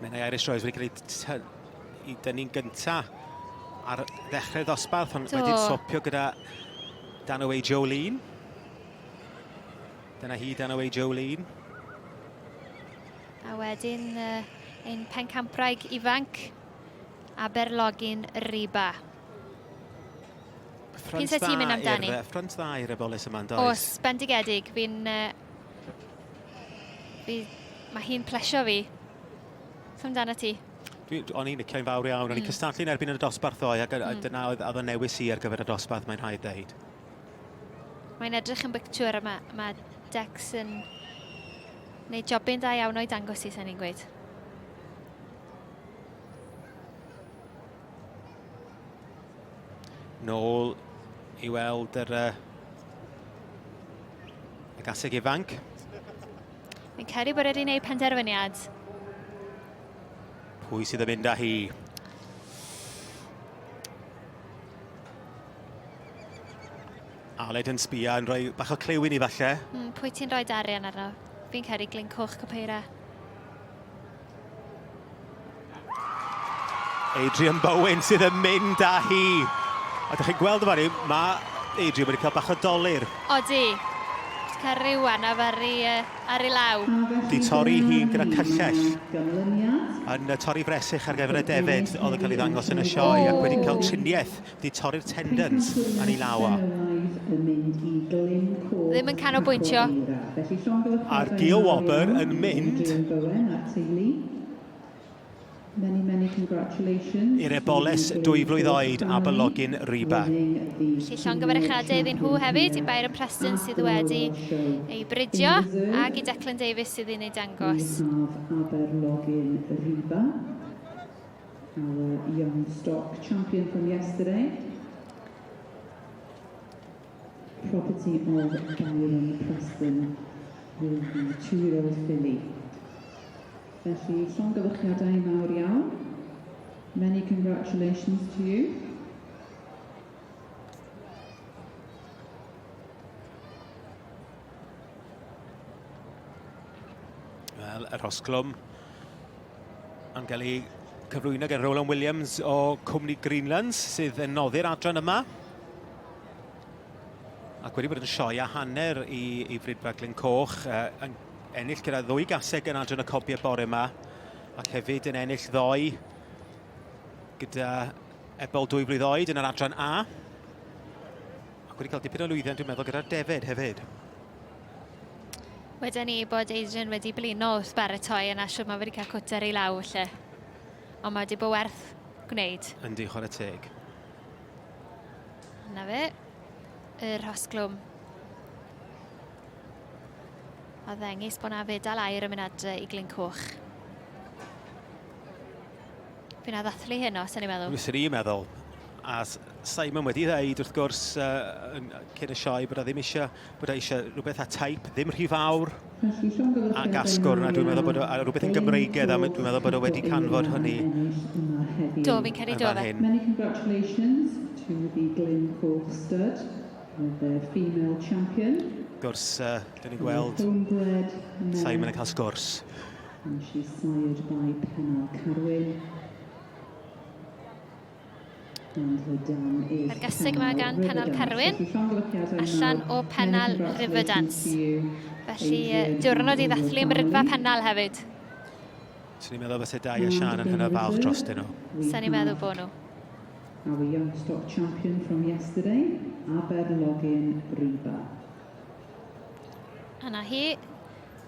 Menai Irish Rose wedi cael ei dynnu'n gynta ar ddechrau'r ddosbarth, ond wedi swopio gyda Danaway Jolene. Dyna hi, Danaway Jolene. A wedyn uh, ein pencampwraig ifanc, Aberlogin Riba. P'un se ti'n mynd amdani? Ffrynt dda i'r eboles yma, yn does? Os, bendigedig. Fi'n... Uh, fi, mae hi'n plesio fi. Beth amdano ti? Dwi, o'n i'n licio'n fawr iawn. O'n i'n mm. cystadlu'n erbyn yn y dosbarth ddoe, ac mm. dyna oedd, oedd y newis i ar gyfer y dosbarth, mae'n rhaid dweud. Mae'n edrych yn bictiwr a mae, mae Dex yn gwneud jobyn da iawn o'i dangos i, sa'n i'n gweud. Nôl i weld yr, uh, y gaseg ifanc. Fi'n credu bod wedi gwneud penderfyniad. Pwy sydd yn mynd â hi? Aled yn sbia yn rhoi bach o cliw i ni falle. Mm, pwy ti'n rhoi darian arno? Fi'n credu Glyn Coch Copeira. Adrian Bowen sydd yn mynd â hi. A dych chi'n gweld yma ni, mae Adrian wedi cael bach o dolur. Odi. Wedi cael rhyw anaf ar ei, ar ei law. Di torri hun gyda cyllell yn torri fresych ar gyfer y defed oedd yn cael ei ddangos yn y sioe ac wedi cael triniaeth, wedi torri'r tendons yn ei law o. Ddim yn canolbwyntio. A'r Gil Wobr yn mynd i'r eboles dwyflwydd oed Aberlogin Riba. Felly llongyfarchiadau iddyn nhw hefyd, i Byron Preston sydd wedi ei bridio ac i Declan Davies sydd yn ei dangos. Aberlogin Riba, our young stock champion from yesterday. Property of Byron Preston with the two-year-old filly. Felly, llongyfarchiadau mawr iawn. Many congratulations to you. Wel, yr Rhosglwm yn cael ei cyflwyno gan Roland Williams o cwmni Greenlands sydd yn noddi'r adran yma. Ac wedi bod yn sioe a hanner i, i Fridfa Glyn Coch, uh, yn ennill gyda ddwy gaseg yn adran y cobiau bore yma, ac hefyd yn ennill ddoe gyda ebol dwy flwydd oed yn yr adran A. Ac wedi cael dipyn o lwyddiant, dwi'n meddwl, gyda'r defed hefyd. Weden ni bod Adrian wedi blino wrth baratoi yna, siwr mae wedi cael cwter i law lle. Ond mae wedi bod werth gwneud. Yndi, chwarae teg. Na fe, y rhosglwm. A ddengys bod na fedal aur yn mynd adre i Glyn Coch. Fe na ddathlu heno, sy'n ni'n meddwl. Fyswn i'n meddwl. A Simon wedi dweud, wrth gwrs, uh, cyn y sioe, bod o ddim eisiau, bod o eisiau rhywbeth â taip, ddim rhy fawr, ac asgwrn, a dwi'n meddwl bod o, a rhywbeth yn Gymreigedd, a dwi'n meddwl bod o wedi canfod hynny. Do, fi'n credu do fe. Many congratulations to the Glyn Coch Stud with their female champion. Wrth gwrs, uh, dyn ni'n gweld Simon yn cael sgwrs. And she's sired by Pennal Carwyn. And her dam is Mae'r gaseg yma gan Pennal Carwyn, allan o Pennal Riverdance. Felly, diwrnod i ddathlu ymrydfa Pennal hefyd. Swn i'n meddwl fyse Dai a Sian yn hynod falch drostyn nhw. Swn i'n meddwl bod nhw. Our young stock champion from yesterday, Aberlogin Riba. A na hi,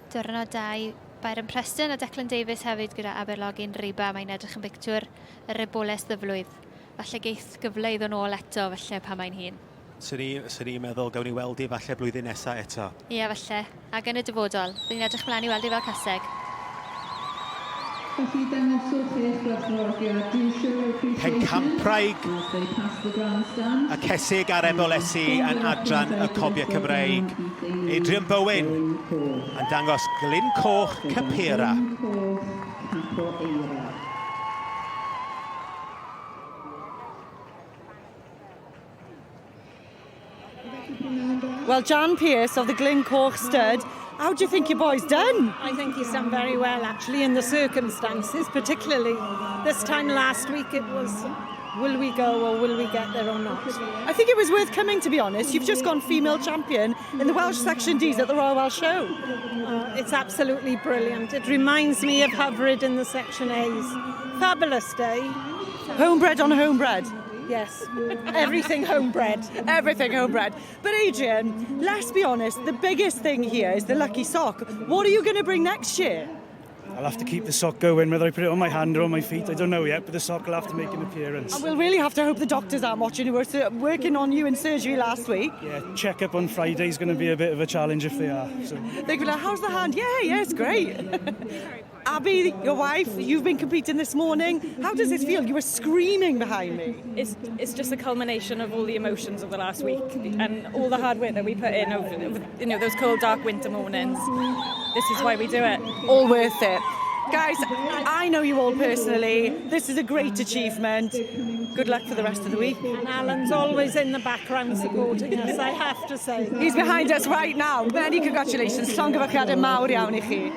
Diwrnod 2, Byron Preston a Declan Davies hefyd gyda Aberlogin Riba. Mae'n edrych yn bictiwr yr eboles ddyflwydd. Falle geith gyfle i ddod nôl eto, falle pan mae'n hun. Swn i, swn i'n meddwl gawn ni weld hi falle blwyddyn nesa eto. Ie, falle. Ac yn y dyfodol. Fi'n edrych mlaen i weld hi fel caseg. Felly dangoswch eich gwerthfawrogiad, do show your appreciation Pencampwraig as they pass the grandstand. y Cesig a'r Ebolesi yn adran y Cobiau Cymreig. Adrian Bowen yn dangos Glyn Coch Capera. Glyn Coch Capoeira. Well, Jan Pearce of the Glyn Coch Stud. How do you think your boy's done? I think he's done very well, actually, in the circumstances, particularly this time last week it was, will we go or will we get there or not? I think it was worth coming, to be honest. You've just gone female champion in the Welsh Section Ds at the Royal Welsh Show. It's absolutely brilliant. It reminds me of Hyfryd in the Section A's. Fabulous day. Homebred on homebred. Yes, everything homebred. Everything homebred. But Adrian, let's be honest, the biggest thing here is the lucky sock. What are you going to bring next year? I'll have to keep the sock going, whether I put it on my hand or on my feet, I don't know yet, but the sock will have to make an appearance. And we'll really have to hope the doctors aren't watching who were working on you in surgery last week. Yeah, check up on Friday is going to be a bit of a challenge if they are. So. They'll be like, "How's the hand?" Yeah, it's great. Abby, your wife, you've been competing this morning. How does this feel? You were screaming behind me. It's just a culmination of all the emotions of the last week and all the hard work that we put in over those cold, dark winter mornings. This is why we do it. All worth it. Guys, I know you all personally. This is a great achievement. Good luck for the rest of the week. And Alan's always in the background supporting us, I have to say. He's behind us right now. Many congratulations. Llongyfarchiadau mawr iawn i chi.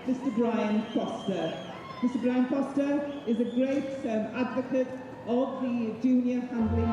Mr Brian Foster. Mr Brian Foster is a great advocate of the junior handling.